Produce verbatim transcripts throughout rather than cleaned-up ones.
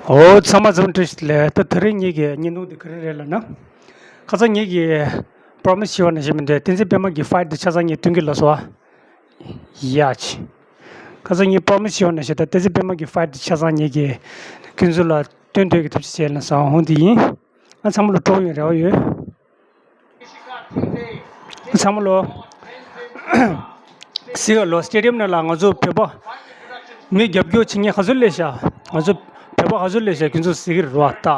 ཨོ་ཚང་མ་འཛོམས་བཀྲ་ཤིས་བདེ་ལེགས། ད་དེ་རིང་ངེད་ཀྱི་བརྙན་ཐུང་འདི་ག་རེ་རེད་ལབ་ན། ཁ་སང་ངེད་ཀྱིས་པོ་རོ་མི་སི་བྱས་པ་ནང་བཞིན་མི་འདུག་བསྟན་འཛིན་པད་མ་གི་ཕའིཊ་འདི་ཆ་ཚང་ངས་སྟོན་གྱི་ལབ་སོང་ཨ། ཡ་ཆི། ཁ་སང་ངས་པོ་རོ་མི་སི་བྱས་པ་ནང་བཞིན་ད་བསྟན་འཛིན་པད་མ་གི་ཕའིཊ་འདི་ཆ་ཚང་ངེད་ཀྱིས་ཁྱོད་ཚོ་ལ་སྟོན་འདོད་ཀྱི་ཐབས་ཤེས་བྱས་ལབ་སོང་ཨ། འོ་འདི་ཡིན། ང་ཚང་མ་ལ་སྤྲོ་པོ་ཡོང་རེ་བ་ཡོད། ཚང་མ་ལོ། གཟིགས་ལོ། སི་ཊེ་ཌི་ཡམ་ནང་ལ་ང་ཚོ་བོད་པ་མི་རྒྱབ་སྐྱོར་བྱེད་མཁན་ག་ཚོད་སླེབས་ཤག་ང་ཚོ་བོད་པ་ག་ཚོད་སླེབས་ཤག་ཁྱོད་ཚོ་གཟིགས་ཀྱི་རེད་བ་ད།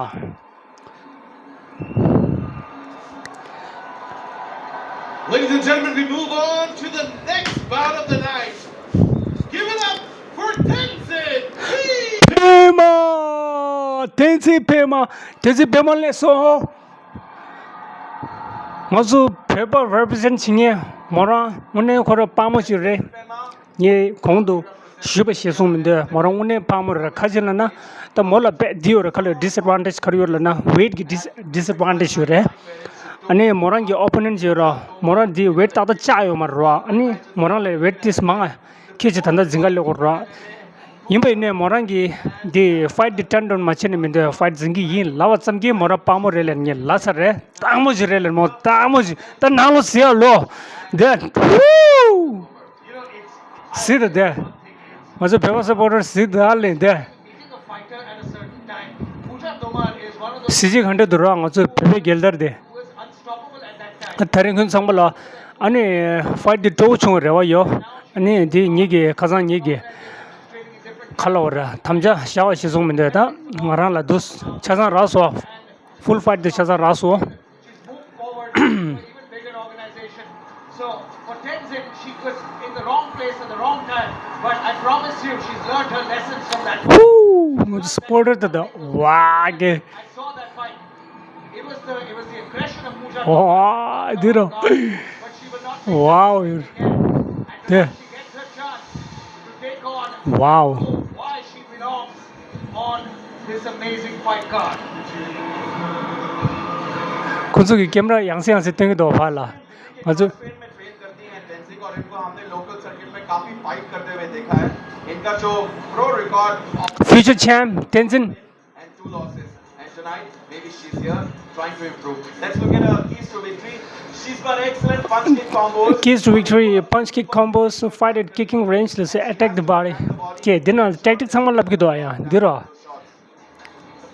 Ladies and gentlemen, we move on to the next bout of the night. Give it up for Tenzin P. པད་མ། བསྟན་འཛིན་པད་མ། བསྟན་འཛིན་པད་མ་སླེབས་སོང་། ང་ཚོ་བོད་པ་རེ་པི་རི་ཛེན་ཊི་བྱེད་མཁན་མོ་རང་དངོས་གནས་ཁོ་རང་དཔའ་མོ་ཞིག་རེད། ངས་གོང་དུ་ཞུས་པ་བཞིན་གསུངས་མི་འདོད། མོ་རང་དངོས་གནས་དཔའ་མོ་རེད། ག་རེ་ལབ་ན། ད་མོ་ལ་དཔེ་འདི་ཡོད་རེད། ག་ལ་ཌི་སེ་ཌི་ཝན་ཊེ་ཇི་ག་རེ་ཡོད་ལབ་ན། ཝེ་ཊི་གི་ཌི་སེ་ཌི་སེ་ཌི་ཝན་ཊེ་ཇི་ཡོད་རེད། ཨ་ནི་མོ་རང་གི་ཨོ་པོ་ནེན་ཊི་ཡོད་ར། མོ་རང་འདི་ཝེ་ཊི་ཏག་ཏག་བཅག་ཡོད་མ་རེད་བ། ཨ་ནི་མོ་རང་ལས་ཝེ་ཊི་ཏིས་མང་ང་ཁྱེད་ཀྱིས་ད་ལྟ་འཛིན་ག་སླེབས་དགོས་ར། ཡིན་པ་ཡིན་ནའི་མོ་རང་གིས་འདི་ཕའིཊ་འདི་ཊོན་ཌའུན་མ་བྱས་ནས་མི་འདོད། ཕའིཊ་འཛིན་གྱི་ཡིན་ལབ་པ་ཙམ་གྱིས་མོ་རང་དཔའ་མོ་རེད་ལབ་ངས་ལབ་ཚར་རེད། དཔའ་མོ་ཞིག་རེད་ལབ། མོ་དཔའ་མོ་ཞིག་ད་ནང་ལོགས་གཟིགས་ཨ་ལོ། འདི་ཧུ། གཟིགས་དང་འདི། ང་ཚོ་བོད་པ་སབ་པོར་ཊར་གཟིགས་དང་ཨ་ལེ་འདི། གཟི་བརྗིད་ག་འདྲ་འདུག་ར་ང་ཚོ་བོད་པའི་རྒྱལ་དར་འདི། ད་རིང་ཁྱོད་ཚང་མ་ལ་ཨ་ནི་ཕའིཊ་འདི་སྤྲོ་པོ་བྱུང་བའི་རེ་བ་ཡོད། ཨ་ནི་འདི་ངེད་ཀྱི་ཁ་སང་ངེད་ཀྱི་ཁ་ལ་བ་ར་དམ་བཅའ་བཞག་པ་ཞིག་བཟུང་མི་འདོད། ད་ང་རང་ལ་འདུག་ཆ་ཚང་རག་སོང་། ཕུལ་ཕའིཊ་འདི་ཆ་ཚང་རག་སོང་། So for Tenzin, she was in the wrong place at the wrong time. But I promise you, she's learned her lessons from that. ཧུ། ང་ཚོ་སབ་པོར་ཊར་དེ་དག་ཝ་གེ། I saw that fight. It was the, it was the aggression of Pooja. ཝ་འདི་རོ། But she will not take ཝའོ་ཡོད་དེ། She gets her chance to take on ཝའོ། Why she belongs on this amazing fight card. ཁོ་ཚོ་གི་ཀེམ་ར་ཡང་སེ་ཡང་སེ་སྟོན་གྱི་འདུག་ཕར་ལ། ང་ཚོ་स्पेन में ट्रेन करती हैं टेंजिंग, और इनको हमने local circuit में काफी फाइट करते हुए देखा है। इनका जो pro record of future champ Tenzin. And two losses. And tonight, maybe she's here trying to improve. Let's look at her keys to victory. She's got excellent punch kick combos. Keys to victory, punch kick combos, fight at kicking range, let's say attack the body. Okay, འདི་ན་ཊེག་ཊིག་ཚང་མ་ལབ་ཀྱི་འདུག་ཨ་ཡ། འདི་རོ།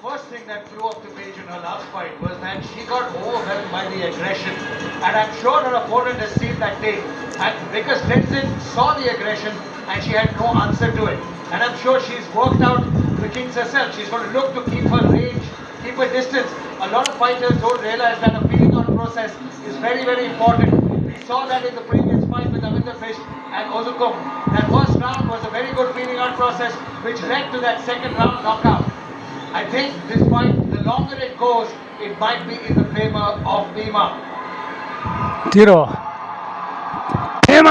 The first thing that flew off the page in her last fight was that she got overwhelmed by the aggression. And I'm sure her opponent has seen that day. And because Tenzin saw the aggression and she had no answer to it. And I'm sure she's worked out the kinks herself. She's going to look to keep her range, keep her distance. A lot of fighters don't realize that a feeling out process is very, very important. We saw that in the previous fight with Avinder Bish and Ozukum. That first round was a very good feeling out process, which led to that second round knockout. I think this fight, the longer it goes, it might be in the favor of Pema. དེ་རོ། ཕེ་མ།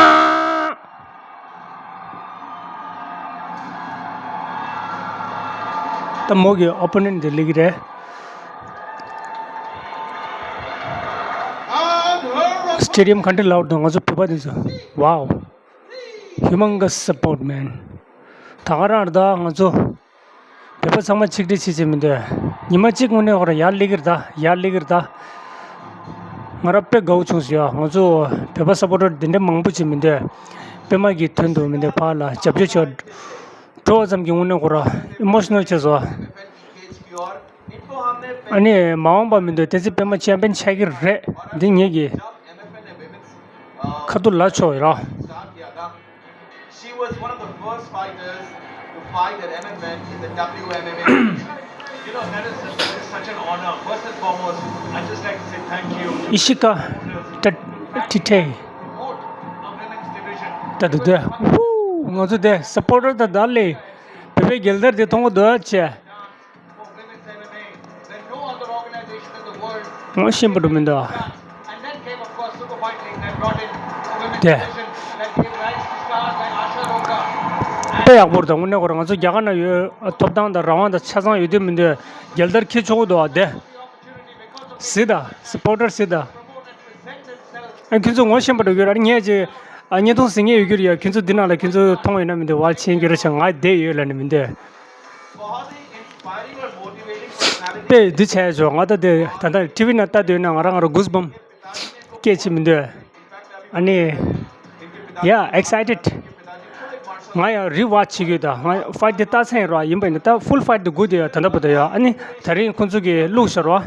ད་མོ་གི་ཨོ་པོ་ནེན་ཊི་དེ་སླེབས་ཀྱི་རེད། སི་ཊེ་ཌི་ཡམ་ག་འདྲ་ལའུཌ་འདུག་ང་ཚོ་བོད་པ་དེ་ཚོ། ཝའོ། ཧིའུ་མན་གྷ་སི་སབ་པོར་ཊི་མེན། ད་ག་རང་རེད་ད་ང་ཚོ། བོད་པ་ཚང་མ་ཆིག་སྒྲིལ་བྱེད་བྱེད་མི་འདོད། ཉི་མ་གཅིག་སྔོན་ནས་ཁོ་རང་ཡར་སླེབས་ཀྱི་རེད་ད། ཡར་སླེབས་ཀྱི་རེད་ད། ང་རང་དཔེ་དགའ་བོ་བྱུང་སོང་ཡ། ང་ཚོ་བོད་པ་སབ་པོར་ཊར་འདི་འདྲ་མང་པོ་བྱེད་མི་འདོད། པད་མ་གི་དོན་དུ་མི་འདོད་ཕར་ལ་རྒྱབ་སྐྱོར་བྱེད། འགྲོ་བ་ཙམ་གྱི་དངོས་གནས་ཁོ་རང་ཨི་མོ་ཤི་ནལ་བྱས་སོང་། ཨ་ནི་མ་འོངས་པ་མི་འདོད་དེ་ཚེ་པད་མ་ཆེམ་པིན་ཆགས་ཀྱི་རེད། འདི་ངེད་ཀྱི་ཁ་ཐུག་ལབ་ཆོག་ཡོད་ར། She was one of the first fighters to fight at M M F in the W M M A. You know, that is, that is such an honor. First and foremost, I'd just like to say thank you. ཨི་ཤི་ཀ་ཏ་ཏི་ཐེ། Promote a women's division. ད་དུ་དེ། ཧུ། ང་ཚོ་དེ་སབ་པོར་ཊར་དང་བདག་ལས་བོད་པའི་རྒྱལ་དར་དེ་མཐོང་གི་འདུག་ཨ་ཅེ། For women's M M A, when no other organization in the world ངོ་ཤེས་པ་འགྲོ་མི་འདུག་ཨ། And then came, of course, Super Fight League that brought in a women's དེ་division that gave rise to stars like Asha Rokha. དཔེ་ཡག་པོ་རེད་ད། དངོས་གནས་ཁོ་རང་ང་ཚོ་རྒྱ་གར་ན་ཡོད། ཐོབ་ཐང་དང་རང་དབང་དང་ཆ་ཚང་ཡོད་དུས་མི་འདུག་རྒྱལ་དར་འཁྱེར་ཆོག་གི་འདུག་ཨ་དེ། གཟིགས་དང་། སབ་པོར་ཊར་གཟིགས་དང་། ཨ་ཁྱོད་ཚོ་ངོ་ཤེས་པ་འགྲོ་གི་རེད། ངས་ཅིག་ཨ་བརྙན་ཐུང་གཟིགས་མཁན་ཡོད་ཀྱི་རེད་ཡ། ཁྱོད་ཚོ་འདི་ནང་ལ་ཁྱོད་ཚོ་མཐོང་ཡོད་ན་མི་འདུག་ཝ་ཆེན་གྱི་རེད་ཤག་ང་བསྡད་ཡོད་ལབ་ནས་མི་འདུག་དཔེ་འདི་བྱས་ཆོག་ང་ད་དེ་ད་ལྟ་ཊི་ཝི་ནང་ལྟ་སྡོད་ན་ང་རང་ང་རང་གུས་བམ་སྐད་ཆ་མི་འདོད། ཨ་ནི། Yeah, excited. ང་ཡང་རི་ཝ་ཆི་གི་ད་ང་ཕའིཊ་དེ་ལྟ་ཚན་རོ་ཡིན་པ་ཡིན་ད་ཕུལ་ཕའིཊ་དེ་དགུ་དེ་ཡ་ད་ལྟ་བུ་ད་ཡ་ཨ་ནི་ད་རིང་ཁོང་ཚོ་གི་བླུགས་ཤར་རོ།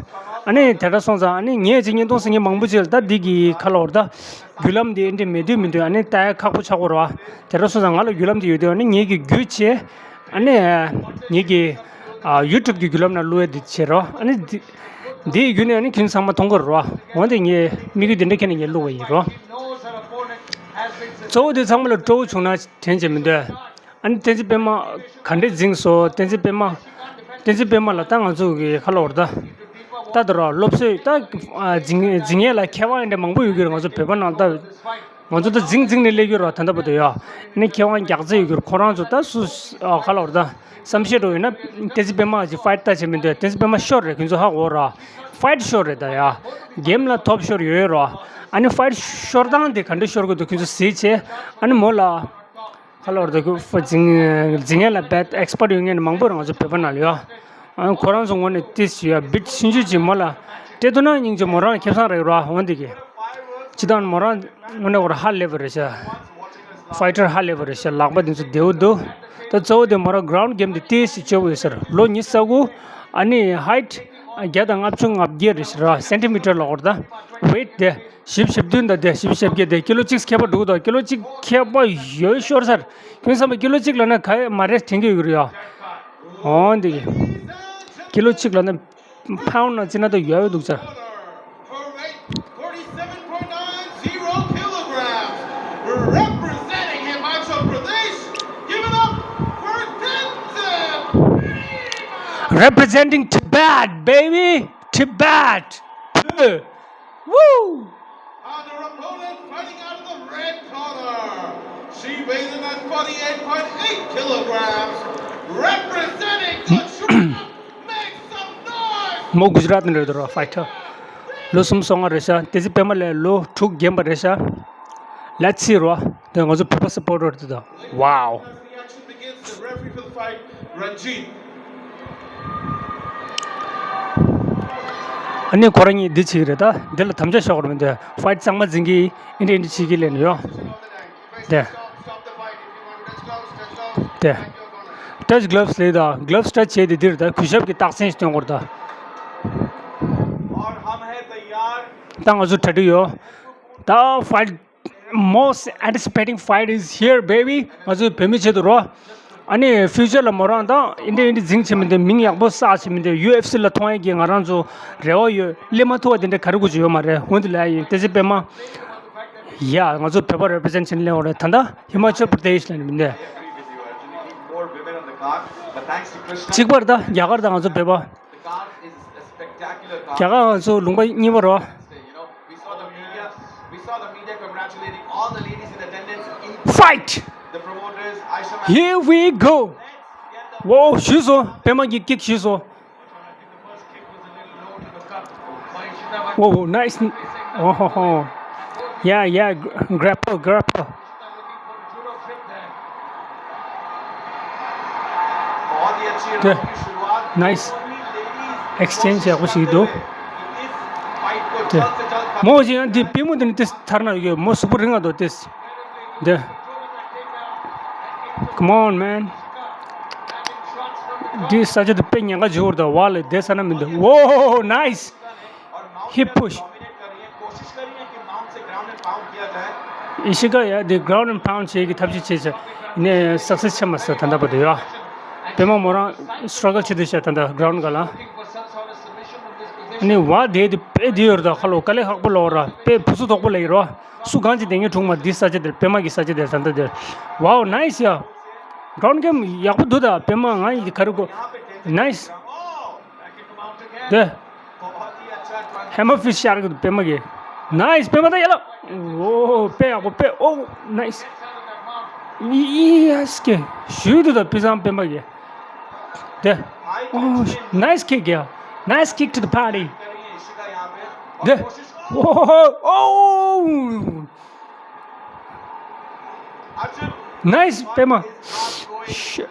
ཨ་ནི་དེ་འདྲ་སོང་ཙང་ཨ་ནི་ངས་ཅིག་བརྙན་ཐུང་སེང་གེ་མང་པོ་ཅིག་ལ་ད་འདི་གི་ཁ་ལོར་ད་རྒྱུ་ལམ་དེ་འདྲ་མེད་དུས་མི་འདུག་ཨ་ནི་ལྟ་ཡ་ཁག་པོ་ཆགས་གོ་རོ། དེ་འདྲ་སོང་ཙང་ང་ལ་རྒྱུ་ལམ་དེ་ཡོད་དུས་ཨ་ནི་ངེད་ཀྱི་རྒྱུ་ཆེ། ཨ་ནི་ངེད་ཀྱི་ཡུ་ཊུབ་ཀྱི་རྒྱུ་ལམ་ནང་བླུགས་ཡ་དེ་བྱེད་རོ། ཨ་ནི་འདི་འདི་ཡི་བརྒྱུད་ནས་ཨ་ནི་ཁྱོད་ཚང་མ་མཐོང་གི་རོ། འོན་ཏེ་ངས་དམིགས་ཡུལ་དེ་འདྲ་ཁྱེད་ནས་ངས་བླུགས་པ་ཡིན་རོ། གཙོ་བོ་དེ་ཚང་མ་ལ་སྤྲོ་བོ་བྱུང་ན་དྲན་བྱེད་མི་འདོད། ཨ་ནི་བསྟན་འཛིན་པད་མ་ག་འདྲས་འཛིངས་སོ། བསྟན་འཛིན་པད་མ། བསྟན་འཛིན་པད་མ་ལ་ད་ང་ཚོ་གི་ཁ་ལོ་བར་ད། ད་དོ་ར་སློབ་གསོས་ད་འཛིང་འཛིང་ཡས་ལ་མཁས་དབང་འདྲ་མང་པོ་ཡོད་ཀྱི་རེད། ང་ཚོ་བོད་པ་ནང་ད། ང་ཚོ་ད་འཛིང་འཛིང་ནས་སླེབས་ཀྱི་རེད་བ། ད་ལྟ་བར་དུ་ཡ། ཨ་ནི་མཁས་དབང་རྒྱག་རྩེ་ཡོད་ཀྱི་རེད། ཁོ་རང་ཚོ་ད་སུ་ཁ་ལོ་བར་ད། བསམ་ཤེས་འགྲོ་ཡོད་ན་བསྟན་འཛིན་པད་མ་ཅིག་ཕའིཊ་ལྟ་བྱེད་མི་འདོད། བསྟན་འཛིན་པད་མ་ཤོར་རེད། ཁྱོད་ཚོ་ཧ་གོ་ར། ཕའིཊ་ཤོར་རེད་ད་ཡ། གེམ་ལ་ཐོབ་ཤོར་ཡོད་ར། ཨ་ནི་ཕའིཊ་ཤོར་སྟངས་དེ་ག་འདྲ་ཤོར་དགོས་འདུག་ཁྱོད་ཚོ་གཟིགས་བྱས། ཨ་ནི་མོ་ལ། ཁ་ལོར་དུ་ཁུ་ཧྥུ་འཛིང་འཛིང་ཡས་ལ་བེད་ཨེག་སི་པར་ཡོད་མཁན་མང་པོ་རང་ཚོ་བོད་པ་ནང་ལ་ཡོད། ཨ་ཁོ་རང་ཚོ་ངོ་ནས་ཏིས་ཡོད་བིད་ཤིན་ཅུ་ཅིག་མོ་ལ་སྤྲད་ཐུབ་ན་སྙིང་རྗེ། མོ་རང་ལ་ཁེ་བཟང་རེད་ར་འོན་ཏེ་གི། ཅི་ལྟར་མོ་རང་ངོ་ནས་ཁོ་རང་ཧ་ལས་པ་རེད་ཤག་ཕའི་ཊར་ཧ་ལས་པ་རེད་ཤག་ལག་པ་དེ་ཚོ་བདེ་བོ་འདུག་ད་གཙོ་བོ་དེ་མོ་རང་གྷ་རའུན་ཌི་གེམ་དེ་ཏིས་ཅིག་སྤྱོད་དགོས་ཡོད་ས་རེད། ལོ་ཉི་ཤུ་རྩ་དགུ། ཨ་ནི་ཧའིཊ་བརྒྱ་དང་ལྔ་བཅུ་ང་བརྒྱད་རེད་ཤག་ར། སེན་ཊི་མི་ཊར་ལ་ཁོ་རང་ད་ཝེ་ཊི་དེ། བཞི་བཅུ་ཞེ་བདུན་དང་དེ་བཞི་བཅུ་ཞེ་བརྒྱད་དེ་ཀི་ལོ་གཅིག་ཁྱད་པར་འདུག་དང་། ཀི་ལོ་གཅིག་ཁྱད་པར་ཡོད་ཤོར་ཚར། ཁྱོད་བསམ་པ་ཀི་ལོ་གཅིག་ལབ་ན་ག་ཡེ་མ་རེད་དྲན་གྱི་ཡོད་ཀྱི་རེད་ཡ། འོ་འདི་གི། ཀི་ལོ་གཅིག་ལབ་ན་ཕའུན་ཌི་ན་བརྩིས་ན་ད་ཡོད་ཡོད་འདུག་ཚར། Forty-seven point nine zero kilograms, representing Himachal Pradesh, give it up for Tenzin Representing Tibet, baby! Tibet! Woo! And her opponent fighting out of the red corner. She weighs in at forty-eight point eight kilograms. Representing Gujarat, make some noise! མོ་གུ་ཇ་རཱཏ་ནས་རེད་དོ་ར་ཕའི་ཊར། ལོ་སུམ་སོ་ལྔ་རེད་ཤག་བསྟན་འཛིན་པད་མ་ལས་ལོ་དྲུག་རྒན་པ་རེད་ཤག Let's see རོ། དེ་ང་ཚོ་བོད་པ་སི་པོར་ཊར་དེ་དང་། Wow! Referee for the fight, Ranjit. ཨ་ནི་ཁོ་རང་གཉིས་འདི་བྱེད་ཀྱི་རེད། ད་འདི་ལ་དམ་བཅའ་བཞག་དགོས་རེད་མི་འདུག་ཕའི་ཊི་གཙང་མ་འཛིན་གྱི་ཨིན་དྲ་ཨིན་དྲ་བྱེད་ཀྱི་ལས་ནི་ཡོད། དེ། དེ། ཊཆ་གྷི་ལབ་སི་ལས་ད་གྷི་ལབ་སི་ཊཆ་བྱས་ཏེ་འདིར་ད་གུས་ཞབས་ཀྱི་རྟགས་མཚན་ཞིག་སྟོན་དགོས་རེད་ད། ད་ང་ཚོ་གྲ་སྒྲིག་ཡོད། ད་ཕའི་ཊི། Most anticipating fight is here, baby. ང་ཚོའི་བོད་མི་ཆེད་དུ་རོ། ཨ་ནི་ཕིའུ་ཅར་ལ་མོ་རང་དང་ཨིན་དྲ་ཨིན་དྲ་འཛིང་བྱེད་མི་འདུག་མིང་ཡག་པོ་བསགས་བྱེད་མི་འདུག་ཡུ་ཨེཕ་སི་ལ་མཐོང་ཡས་ཀྱི་ང་རང་ཚོ་རེ་བ་ཡོད། སླེབས་མ་ཐུབ་པ་དེ་འདྲ་ག་རེ་དགོས་ཀྱི་ཡོད་མ་རེད། འོན་ཏེ་ལ་ཡིན་བསྟན་འཛིན་པད་མ། ཡ་ང་ཚོ་བོད་པ་རེ་པི་རི་ཛེན་ཊི་བྱེད་ནས་སླེབས་པ་རེད། ད་ལྟ་ཧི་མ་ཅལ་པྲ་དེ་ཤི་ལ་ནི་མི་འདུག་གཅིག་པར་ད་རྒྱ་གར་དང་ང་ཚོ་བོད་པ། རྒྱ་གར་ང་ཚོ་ལུང་པ་གཉིས་པ་རོ། Fight! Here we go! Wow, ཞུས་སོང་། པད་མ་གི་ཀིག་ཞུས་སོང་། Wow, nice. Oh, ho, ho. Yeah, yeah, gr- grapple, grapple. དེ། Nice. Exchange ཡག་པོ་ཞིག་འདུག་དེ། མོ་ཞིག་ཡང་དེ་པུས་མོ་དེ་ནི་དེ་ཐར་ན་ཡོད། མོ་གཟུགས་པོ་རིང་ང་འདུག་དེ། དེ། Come on, man. འདི་ས་ཆ་དེ་དཔེ་ཉེན་ཁ་ཆེ་བོ་རེད་ད། བ་ལས་བསྡད་ས་ན་མི་འདུག Wow, nice. Hip push. ཨི་ཤི་ཀ་ཡ་དེ་ground and pound བྱེད་ཀྱི་ཐབས་ཤེས་བྱས་བྱས་ནས་སག་སེ་སི་ཆགས་མ་སོང་ད་ལྟ་བར་དུ་ཡ། པད་མ་མོ་རང་struggle བྱེད་དུ་བྱས་ད་ལྟ་ground ག་ལ། ཨ་ནི་བ་དེ་དེ་དཔེ་དེ་ཡོད་རེད་ད། ཁ་ལོ་དཀའ་ལས་ཁག་པོ་ལོག་ར། དཔེ་བུ་སུ་དོག་པོ་ལ་ཡིན་རོ། སུ་གང་ཅི་དེ་ངས་གྲུང་མ་འདི་ས་ཆ་དེར་པད་མ་གི་ས་ཆ་དེར་ད་ལྟ་དེར། Wow, nice ཡ། Ground game ཡག་པོ་འདུག་ད། པད་མ་ང་ཡི་ག་རེ་གོ། Nice. དེ། Hammer fist ཤར་གི་འདུག་པད་མ་གི། Nice པད་མ་ད་ཡ་ལ། ཨོ་དཔེ་ཡག་པོ་དཔེ། Oh, nice. Yes ཀྱེ། ཞུས་འདུག་ད་ཕུན་བཟང་པད་མ་གི། དེ། Oh, nice kick ཡ། Nice kick to the body. དེ། Oh, oh. Nice པད་མ། Shit.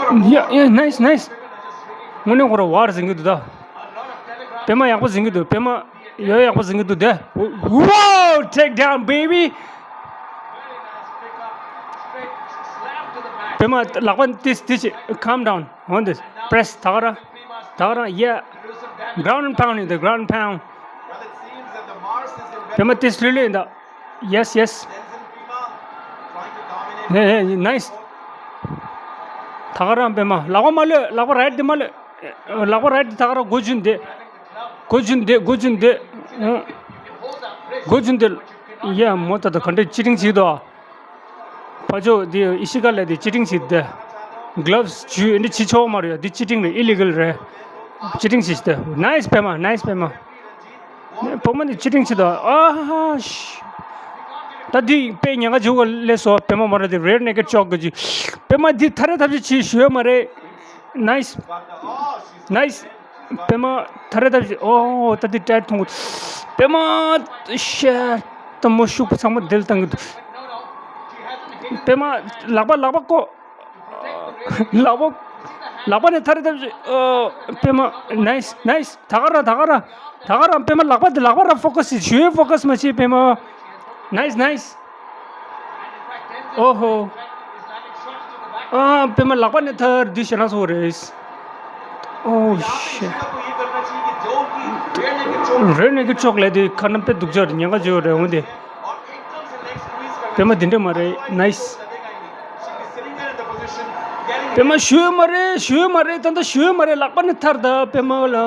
Yeah, yeah, nice, nice. དངོས་གནས་ཁོ་རང་ཝར་ཟིན་གྱི་འདུག་ད། པད་མ་ཡག་པོ་ཟིན་གྱི་འདུག་པད་མ་ཡོད་ཡག་པོ་ཟིན་གྱི་འདུག་དེ། Wow, take down, baby. པད་མ་ལག་པ་ཏིས་ཏིས། Calm down. On this. Press. ད་ག་རང་། ད་ག་རང་། Yeah. Ground and pound in the ground and pound. པད་མ་ཏིས་ལྷོད་ལྷོད་ཡིན་ད། Yes, yes. Hey, hey, nice. ད་ག་རང་པད་མ། ལག་པ་མ་ལྷོད། ལག་པ་རའིཊ་དེ་མ་ལྷོད། ལག་པ་རའིཊ་དེ། ད་ག་རང་མགོ་ཆུན་དེ། མགོ་ཆུན་དེ། མགོ་ཆུན་དེ། མགོ་ཆུན་དེ། ཡ་མོ། ད་ད་ག་འདྲ་ཅི་ཊིང་བྱེད་དོ། ཕ་ཇོ་དེ་ཨི་ཤི་ཀ་ལ་དེ་ཅི་ཊིང་བྱེད་དེ། གི་ལབ་སི་ཇུས་འདི་བྱེད་ཆོག་མ་རེད་ཡ། འདི་ཅི་ཊིང་རེད། ཨི་ལི་གལ་རེད། ཅི་ཊིང་བྱེད་དེ། ནའིས་པད་མ། ནའིས་པད་མ། བུ་མོ་འདི་ཅི་ཊིང་བྱེད་དོ། ཨ་ཧ་ཤ། ད་འདི་དཔེ་ཉེན་ཁ་ཆེ་བ་ལས་སོ། པད་མ་མ་རེད་དེ། རེར་ནེ་ཀེཌ་ཅོག་གི་ཅི། པད་མ་འདི་ཐར་རེ་ཐབས་ཤེས་བྱེད་ཞུ་ཡ་མ་རེད། ནའིས། ནའིས། པད་མ་ཐར་རེ་ཐབས་ཤེས། ཨོ་ད་འདི་ཊའིཊ་མཐོང་གི། པད་མ་ཤ། ད་མོ་ཤུགས་པོ་ཚང་མ་འདིར་བཏང་གི་འདུག་པད་མ་ལག་པ་ལག་པ་ཀོ། ལག་པ། ལག་པ་ནས་ཐར་རེ་ཐབས་ཤེས། ཨོ། པད་མ། ནའིས། ནའིས། ད་ག་རང་། ད་ག་རང་། ད་ག་རང་། པད་མ་ལག་པ་དེ། ལག་པ་ར་ཕོ་ཀ་སི་བྱེད། ཞུ་ཡའི་ཕོ་ཀ་སི་མ་བྱེད་པད་མ། ནའིས། ནའིས། ཨོ་ཧོ། ཨ། པད་མ་ལག་པ་ནས་ཐར་དུས་ཞེད་སྣང་ཚ་པོ་རེད། ཨོ་ཤེ། རེར་ནེ་ཀེཌ་ཅོག་ལབ་དུས་ཁ་ན་དཔེ་སྡུག་ཅག་རེད། ཉེན་ཁ་ཆེ་བ་རེད། འོན་ཏེ། པད་མ་འདི་འདྲ་མ་རེད། ནའིས། པད་མ་ཞུ་ཡ་མ་རེད། ཞུ་ཡ་མ་རེད། ད་ལྟ་ཞུ་ཡ་མ་རེད། ལག་པ་ནས་ཐར་ད་པད་མ་ལ། ཨ།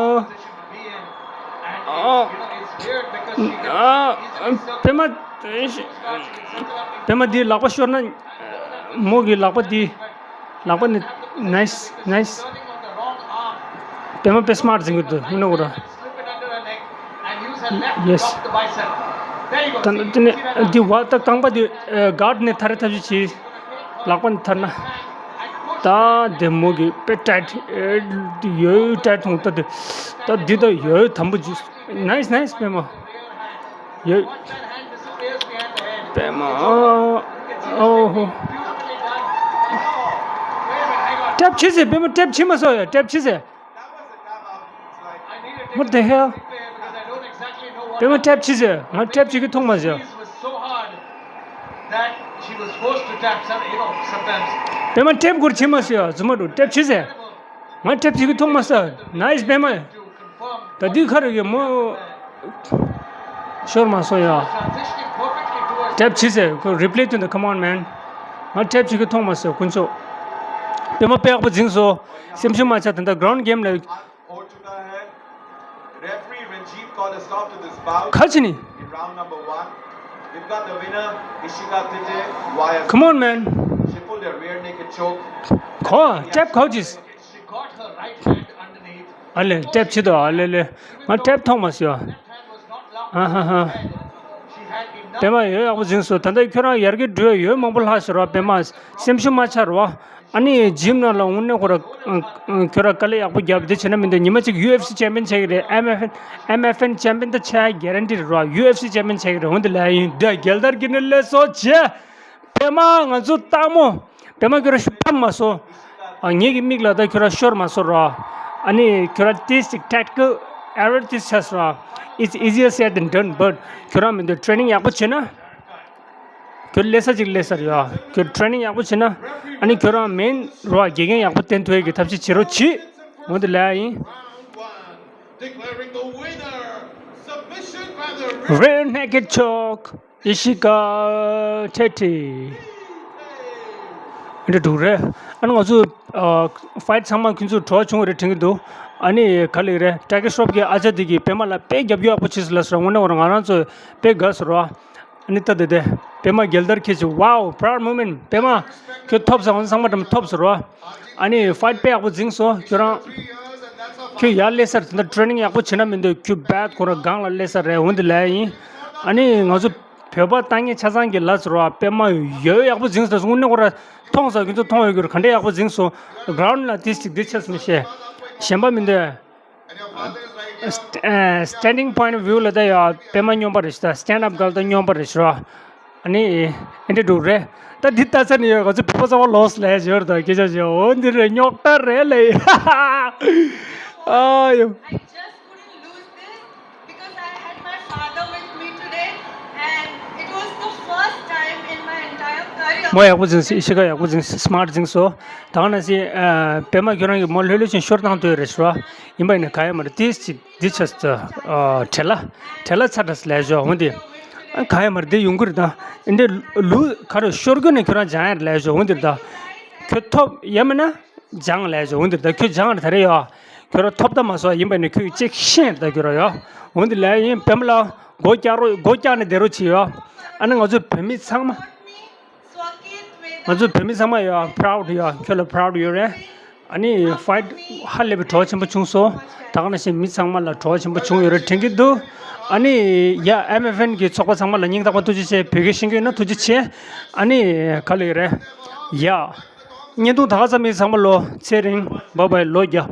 ཨ། པད་མ། པད་མ་འདི་ལག་པ་ཤོར་ན། མོ་གི་ལག་པ་འདི། ལག་པ་ནི། ནའིས། ནའིས། པད་མ་དཔེ་སི་མཱརཊ་ཟིན་གྱི་འདུག་དངོས་གནས་ཁོ་རང་། ཡེ་སི། ད་ནི་དེ་ནས་འདི་བ་ད་རྐང་པ་འདི་གཱརཌ་ནས་ཐར་རེ་ཐབས་ཤེས་བྱེད། ལག་པ་ནས་ཐར་ན། ད་དེ་མོ་གི་དཔེ་ཊའིཊ། ཨེ། འདི་ཡོད་ཊའིཊ་མཐོང་། ད་འདི། ད་འདི་ད་ཡོད་དམ་པོ་ཅིག་ནའིས། ནའིས། པད་མ། ཡོད། པད་མ། ཨོ་ཧོ། ཊེབ་བྱེད་ཟེར། པད་མ་ཊེབ་བྱེད་མ་སོང་ཡ། ཊེབ་བྱེད་ཟེར། What the hell? པད་མ་ཊེབ་བྱེད་ཟེར། ང་ཊེབ་བྱེད་ཀྱི་མཐོང་མ་སོང་། པད་མ་ཊེབ་སྐོར་བྱེད་མ་སོང་ཡ། རྫུན་མ་འདུག་ཊེབ་བྱེད་ཟེར། ང་ཊེབ་བྱེད་ཀྱི་མཐོང་མ་སོང་། ནའིས་པད་མ། ད་དུས་ཁ་རེ་གི་མོ་ཤོར་མ་སོང་ཡ། ཊེབ་བྱེད་ཟེར། ཁོ་རི་པི་ལེ་སྟོན་ད། Come on, man. ང་ཊེབ་བྱེད་ཀྱི་མཐོང་མ་སོང་དཀོན་མཆོག་པད་མ་དཔེ་ཡག་པོ་འཛིངས་སོང་། སེམས་ཤུགས་མ་ཆག་ད་ལྟ་གྷ་རའུན་ཌི་གེམ་ལ། Referee Ranjit called a stop to this bout ག་རེ་བྱས་ནས། In round number one, we've got the winner, Ishika Thete, via Come on, man. She pulled a rear naked choke. ག་ཊེབ་ག་རེ་བྱས། She got her right hand underneath. ཨ་ལེ། ཊེབ་བྱེད་དོ། ཨ་ལེ་ལེ། ང་ཊེབ་མཐོང་མ་སོང་། ཨ་ཧ་ཧ། པད་མ་ཡོད་ཡག་པོ་འཛིངས་སོང་། ད་ལྟ་ཁྱོད་རང་ཡར་རྒྱས་འགྲོ་ཡ་ཡོད་མང་པོ་ལྷག་ཤོར་བ། པད་མ་སེམས་ཤུགས་མ་ཆག་རོགས། ཨ་ནི་ཇིམ་ནང་ལ་དངོས་གནས་ཁོ་ར་ཁྱོད་ར་དཀའ་ལས་ཡག་པོ་བརྒྱབ། དེ་བྱས་ན་མི་འདུག་ཉི་མ་གཅིག་ཡུ་ཨེཕ་སི་ཅེམ་པི་ཡན་ཆགས་ཀྱི་རེད། ཨེམ་ཨེཕ་ཨེན། ཨེམ་ཨེཕ་ཨེན་ཅེམ་པི་ཡན་ད་ཆགས་གྷེ་རན་ཊི་རེད་རོགས། ཡུ་ཨེཕ་སི་ཅེམ་པི་ཡན་ཆགས་ཀྱི་རེད། འོན་ཏེ་ལ་ཡིན་འདི་རྒྱལ་དར་གྱི་ནི་ལས་སོ་བྱེད། པད་མ་ང་ཚོ་སྟག་མོ། པད་མ་ཁྱོད་ར་ཤི་ཕམ་མ་སོང་། ཨ། ངེད་ཀྱི་མིག་ལ་ད་ཁྱོད་ར་ཤོར་མ་སོང་ར། ཨ་ནི་ཁྱོད་ར་ཏིས་ཅིག་ཊེག་ཊི་ཀལ་ཨེ་རར་ཏིས་ཆགས་སོང་ར། It's easier said than done, but ཁྱོད་ར་མི་འདུག་ཊེ་རེ་ནིང་ཡག་པོ་བྱེད་ན། ཁྱོད་སླེབས་ས་ཅིག་སླེབས་ས་རེད་ཡ། ཁྱོད་ཊེ་རེ་ནིང་ཡག་པོ་བྱེད་ན། ཨ་ནི་ཁྱོད་རང་མེན་རོ། དགེ་རྒན་ཡག་པོ་བསྟེན་ཐུབ་ཡས་ཀྱི་ཐབས་ཤེས་བྱེད་རོགས་གྱིས། འོ་དེ་ལབ་ཡ་ཡིན། Declaring the winner, submission by the rear naked choke. ཨི་ཤི་ཀ་ཐེ་ཐེ། འདི་འདྲ་འདུག་རེད། ཨ་ནི་ང་ཚོ་ཨ་ཕའིཊ་ཚང་མ་ཁྱོད་ཚོ་བྲོ་བ་བྱུང་བ་རེད་དྲན་གྱི་འདུག་ཨ་ནི་ག་ལེགས་རེད། ཊའི་གར་ཤོབ་ཀྱི་ཨ་ཅག་དེ་གིས་པད་མ་ལ་དཔེ་རྒྱབ་སྐྱོར་ཡག་པོ་བྱས་སོང་ལབ་སོང་ར། དངོས་གནས་ང་རང་ཚོ་དཔེ་དགའ་སོང་ར། ཨ་ནི་ད་དེ་དེ་པད་མ་རྒྱལ་དར་འཁྱེར་བྱས། Wow, proud moment. པད་མ་ཁྱོད་ཐོབ་ས། འོན་ཚང་མ་འགྲམ་ཐོབ་སོང་ར། ཨ་ནི་ཕའིཊ་དཔེ་ཡག་པོ་འཛིངས་སོང་ཁྱོད་རང་། ཁྱོད་ཡར་སླེབས་ས་རེད། ད་ཊེ་རེ་ནིང་ཡག་པོ་བྱེད་ན་མི་འདུག་ཁྱོད་བེད་ཁོ་ར་སྒང་ལ་སླེབས་ས་རེད། འོ་དེ་ལབ་ཡ་ཡིན། ཨ་ནི་ང་ཚོ་བོད་པ་ལྟ་ངན་ཆ་ཚང་གི་ལབ་སོང་ར། པད་མ་ཡོད་ཡག་པོ་འཛིངས་སོང་། དངོས་གནས་ཁོ་ར་མཐོང་ས། ཁྱོད་ཚོ་མཐོང་ཡོད་ཀྱི་རེད། ག་འདྲ་ཡག་པོ་འཛིངས་སོང་། གྷ་རའུན་ཌི་ལ་ཏིས་ཅིག་འདི་ཆགས་སོང་མི་ཤེས། གཞན་པ་མི་འདུག་ཨ། སི་ཊེན་ཌིང་པོའིན་ཊི་ཨོཕ་ཝིའུ་ལ་ད་ཡ་པད་མ་སྨྱོན་པ་རེད་ཤག་ད་སི་ཊེན་ཌི་ཨོཕ་གལ་ད་སྨྱོན་པ་རེད་ཤག་ཨ་ནི་ཨེ་འདྲ་འདུག་རེད། ད་འདི་ལྟ་ས་ནས་ཡོད་ག་ཚོད་བོད་པ་ཚང་མ་ལོས་ལས་ཞོར་དང་སྐད་ཆ་བཤད། འོ་འདི་རེད། རྙོག་དྲ་རེད་ལས། ཨ་ཡོ། I just couldn't lose this because I had my father with me today and it was the first time in my entire career. མོ་ཡག་པོ་འཛིན་སི། ཤི་ཁ་ཡག་པོ་འཛིན་སི། སི་མཱར་འཛིན་སོ། ད་ག་ནང་བཞིན་ཨ་པད་མ་ཁྱོད་རང་གིས་མོ་ལྷོད་ལྷོད་བཞིན་ཤོར་བཏང་འདོད་རེད་ཤོར་བ། ཡིན་པ་ཡིན་ན་ག་ཡ་མ་རེད། ཏིས་ཅིག་འདི་ཆ་ས་བྲེལ་ལ་བྲེལ་ལ་ཚ་དྲགས་ལས་ཞོ་འོ་འདི། ག་ཡ་མ་རེད། འདི་ཡོང་གི་རེད་ད། འདི་ལུ་ག་རེ་ཤོར་གི་ནས་ཁྱོད་རང་སྦྱང་ཡ་རེད་ལས་ཞོ་འོ་འདི་རེད་ད། ཁྱོད་ཐོབ་ཡ་མིན་ན་སྦྱང་ལས་ཞོ་འོ་འདི་རེད་ད། ཁྱོད་སྦྱང་རེད་ད་རེད་ཡོ། ཁྱོད་རང་ཐོབ་ད་མ་སོ་ཡིན་པ་ནས་ཁྱོད་ཅིག་ཤེས་རེད་ད་ཁྱོད་རང་ཡོ། འོ་འདི་ལས་ཡིན་པད་མ་ལ་སྒོ་རྒྱག་རོགས། སྒོ་རྒྱག་ནས་བསྡད་རོགས་བྱེད་ཡོ། ཨ་ནི་ང་ཚོ་བོད་མི་ཚང་མ། ང་ཚོ་བོད་མི་ཚང་མ་ཡོད་proud ཡོད། ཁྱོད་ལ་proud ཡོད་རེད། ཨ་ནི་fight ཧ་ལས་པའི་བྲོ་བ་ཆེན་པོ་བྱུང་སོང་། ད་ག་ནང་བཞིན་མི་ཚང་མ་ལ་བྲོ་བ་ཆེན་པོ་བྱུང་ཡོད་རེད་དྲན་གྱི་འདུག་ཨ་ནི་ཡ་ཨེམ་ཨེཕ་ཨེན་གི་ཚོགས་པ་ཚང་མ་ལ་སྙིང་ཐག་པ་ཐུགས་རྗེ་ཆེ། བོད་སྐད་ཤེས་ཀྱི་ཡོད་ན་ཐུགས་རྗེ་ཆེ། ཨ་ནི་ག་ལ་ཡོད་རེད། ཡ། བརྙན་ཐུང་ད་ག་ཙམ་མི་ཚང་མ་ལོ་ཚེ་རིང་། bye bye ལོ་རྒྱ།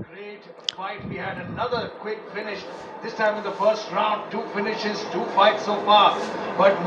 Fight. We had another quick finish, this time in the first round. Two finishes, two fights so far. But